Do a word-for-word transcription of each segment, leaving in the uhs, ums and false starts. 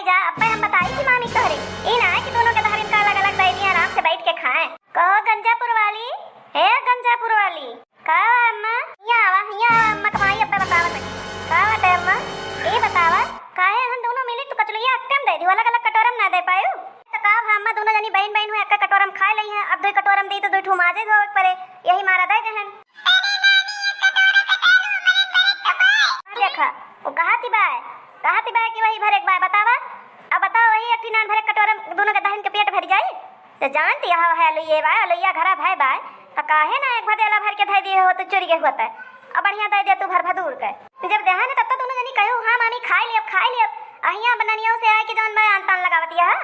जा, अब्बे हम बताई थी मामी तोहरे। ई ना है कि दोनों के दहरिन का अलग-अलग दे दिया, आराम से बैठ के खाएं। कहो गंजापुर वाली, हे गंजापुर वाली, का बा अम्मा? हियाँ आवा, हियाँ आवा अम्मा, कमाई अब्बे बतावत है। का बाटे अम्मा? ई बतावा, काहे हम दोनों मिली तू कचलुइया अक्के में दे दियो, अलग-अलग कटोरा में ना दे पायू? तो का भा अम्मा, दोनों जनी बहिन बहिन हुए, अक्के कटोरा में खाए लई हैं, अब दुई कटोरा में दी तो दुई ठू माजे धोवे के पड़े, यही मारा दे देहन। देखा, वो कहा थी बाय, कहा थी बाय कि वही भरे के बाय, बतावा। अब बताओ, वही एक ठी नान भरे कटोरा में दोनों के दहन के पेट भर जाई? तो जानती है, है लोइया बाय, लोइया घरा भय बाय, तो काहे ना एक भदेला भर के धर दिए हो, तो चोरी के हुआ था। अब बढ़िया दे दे तू भर भदूर के। जब देहा ने तब तो दोनों जनी कहो, "हाँ मामी, खाई लेब, खाई लेब।" अहिया बननियों से आए कि जौन बाय आन तान लगावती है।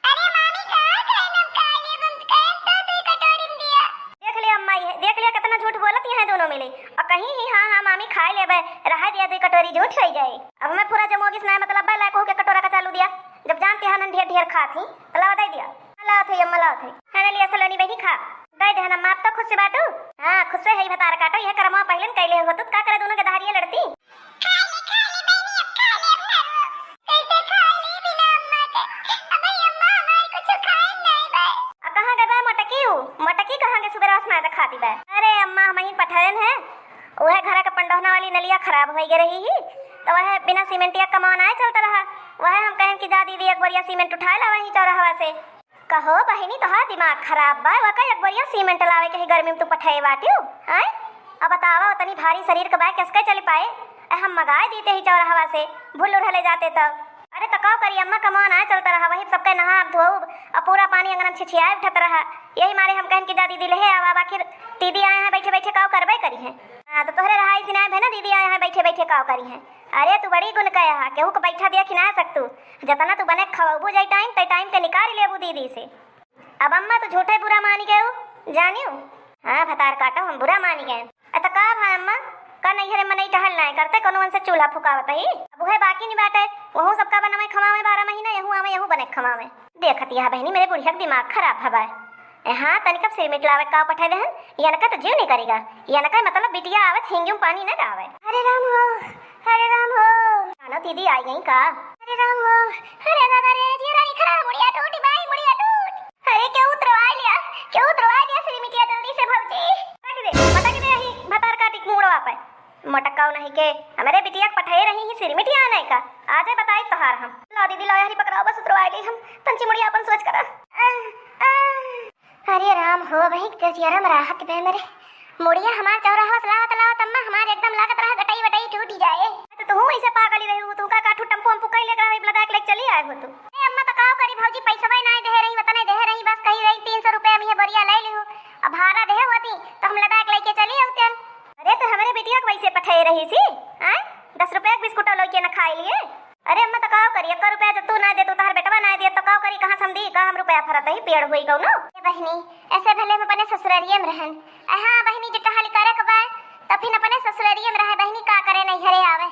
अरे मामी, कहाँ गए हम खाए लेब, हम कहे तो दुई कटोरी में दिया। देख लिया अम्मा, ये देख लिया कितना झूठ बोलत यहाँ दोनों मिले। और कहीं ही हाँ, हाँ मामी खाए लेबे, रहा दिया दुई कटोरी झूठ हो जाए। अब मैं पूरा जमोगिस ना मतलब बा, लायक हो के कटोरा का चालू दिया। जब जानते हैं ना ढेर ढेर खात ही, तो लावा दे दिया। लावत है अम्मा, लावत है। है ना लिया सलोनी बहनी खा। दे दे ना, माप तो खुद से बाटू। हाँ, खुद से है ही भतार काटो, यह कर्मा पहले न कैले हो, तू का करे दोनों के दहारिया लड़ती? खा ले, खा ले बहनी, अब खा ले, अब ना रो। कैसे खा ले बिना अम्मा के? अबे अम्मा हमारी कुछ खाए नहीं बे। आ कहाँ गए बा मोटकी? ऊ मोटकी कहाँ गए? सुबह से ना खाती बा। अरे अम्मा, हम ही पठायन है, वह घर के पंडोहना वाली नलिया खराब हो गई रही ही, तो वह बिना सीमेंटिया कमाना है चलता रहा। वह हम कहन कि जा दीदी, एक बोरिया सीमेंट उठाए ला वहीं चौराहवा से। कहो बहिनी, तोहार दिमाग खराब बा, वका एक बोरिया सीमेंट लावे के ही गर्मी में तू पठे बाटियो, आय? अब बतावा, उतनी भारी शरीर के बा, कैसे चल पाए? ए, हम मगाए दीते ही चौराहवा से, भूल उरहले जाते तब। अरे तो काव करी अम्मा, कमवा ना चलता रहा, वही सबके नहाब धोब, और पूरा पानी अंगन में छिछियाए उठत रहा। यही मारे हम कहन कि जा दीदी ले आवा, आखिर दीदी आए हैं बैठे बैठे काव करबे करी हैं। हाँ, तो तोहरे रहाई जिनाए भे ना, दीदी आए हैं बैठे बैठे काव करी हैं। अरे तू बड़ी गुण कहे हा, केहू को बैठा दिया खिना सकतू। जतना तू बने खवाबू जाई टाइम, तई टाइम के निकाल लेबू दीदी से। अब अम्मा तू झूठे बुरा मानी गयो, जानियो? हाँ, भतार काटो, हम बुरा मानी गए। अ, त का भा अम्मा, का नैहरे मनई टहल नाय करते, कोनो मन से चूल्हा फुकावत ही? अब उहे बाकी नहीं बाटे, वहू सबका बनवे खवावे बारह महीना, यहू आवे, यहू बने खवावे। देखत यह बहनी, मेरे बुढ़िया के दिमाग खराब हवा है। ए हाँ, तनिक अब सिरमिट लावे का पठाए देहन, यनका तो जीव नहीं करेगा। यनका मतलब बिटिया आवत हिंगियों पानी न डावे। अरे राम हो, अरे राम हो। जानो दीदी आई गई का? अरे राम हो, अरे दादा रे, जिया रानी खराब, मुड़िया टूटी बाई, मुड़िया टूट। अरे केहू उतरवा लिया, केहू उतरवा लिया सिरमिटिया जल्दी से भौजी। काट दे, मटक दे यही भतार काटी के मुड़वा पे। मटकाओ नहीं के, हमरे बिटिया के पठाए रही ही सिरमिटिया आने का। आजे बताई तोहार हम। लो दीदी, लो यही पकड़ाओ, बस उतरवा ली हम। तंची मुड़िया अपन सोच करा। अरे राम हो, वही तो जियरम राहत बे मरे। मुड़िया हमार चौराहा से लावत लावत अम्मा हमार एकदम लागत रहा गटई वटई टूटी जाए। तो तू ऐसे पागल ही रही हो, तू का काठू टम्पू वम्पू कई लेकर रही, लदा के लेके चली आए हो तू। ए अम्मा तो काव करी भौजी, पैसवा ही नाय देहे रही, वतने देहे रही, बस कही रही तीन सौ रुपया में ये बोरिया ले लिहू, अब भाड़ा देहे होती तो हम लदा के लेके चली आते। अरे तो हमारे बिटिया को वैसे पठाए रही थी, आय? दस रुपया के बिस्कुट लो के न खाए लिए। अरे अम्मा, तो काव करी? एक रुपया जब तू ना दे, तू तोहर बेटवा ना दे, तो काव करी? कहाँ से हम दी? का हम रुपया फरत ही? पेड़ होई गऊ ना। ए बहिनी, ऐसे भले हम अपने ससुररिये में रहन। ए हाँ बहिनी, जे टहल करे के बा, तो फिर अपने ससुररिये में रहे बहिनी, का करे नैहरे आवे?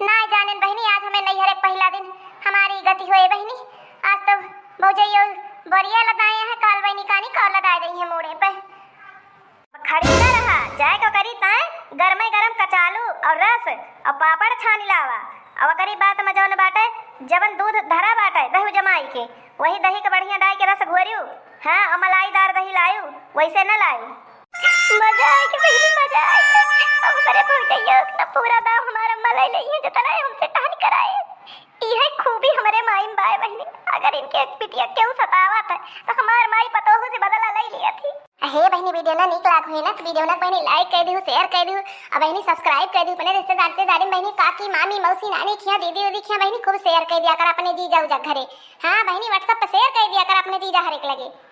ना जानेन बहिनी, आज हमें नैहरे के पहिला दिन हमारी गति होए बहिनी। आज तो भौजइयो बोरिया लदाए हैं, काल बहिनी कानी कौर लदाए दई है मूड़े पे। खड़ी न रहा, जाए को करी ताए गरमे गरम कचालू और रस और पापड़ छानी लावा। और ओकरी बात में जौन बाटे, जवन दूध धरा बाटे दही जमाई के, वही दही के बढ़िया डाई के रस घोरियो, हाँ, और मलाईदार दही लायू, वैसे न लायू। मजा आए के बहिनी, मजा आए। अब हमारे भौजइया अपना पूरा दाम हमारा मलाई लई है, जितना है हमसे टहल कराए। इहे खूबी हमरे माई में बाय बहिनी, अगर इनके बिटिया केहू सतावत है, तो हमार माई पतोहू से बदला ले लिया थी। हे बहिनी, video ना नीक लाग होई ना, तो video ना बहिनी like कर दिहु, share कर दिहु, और बहिनी subscribe कर दिहु। अपने रिश्तेदार, रिश्तेदारी में बहिनी, काकी, मामी, मौसी, नानी खिया, दीदी, उदी खिया बहिनी, खूब share कर दिया कर अपने जीजा उजा घरे। हाँ बहिनी, WhatsApp पे share कर दिया कर अपने जीजा हर एक लगे।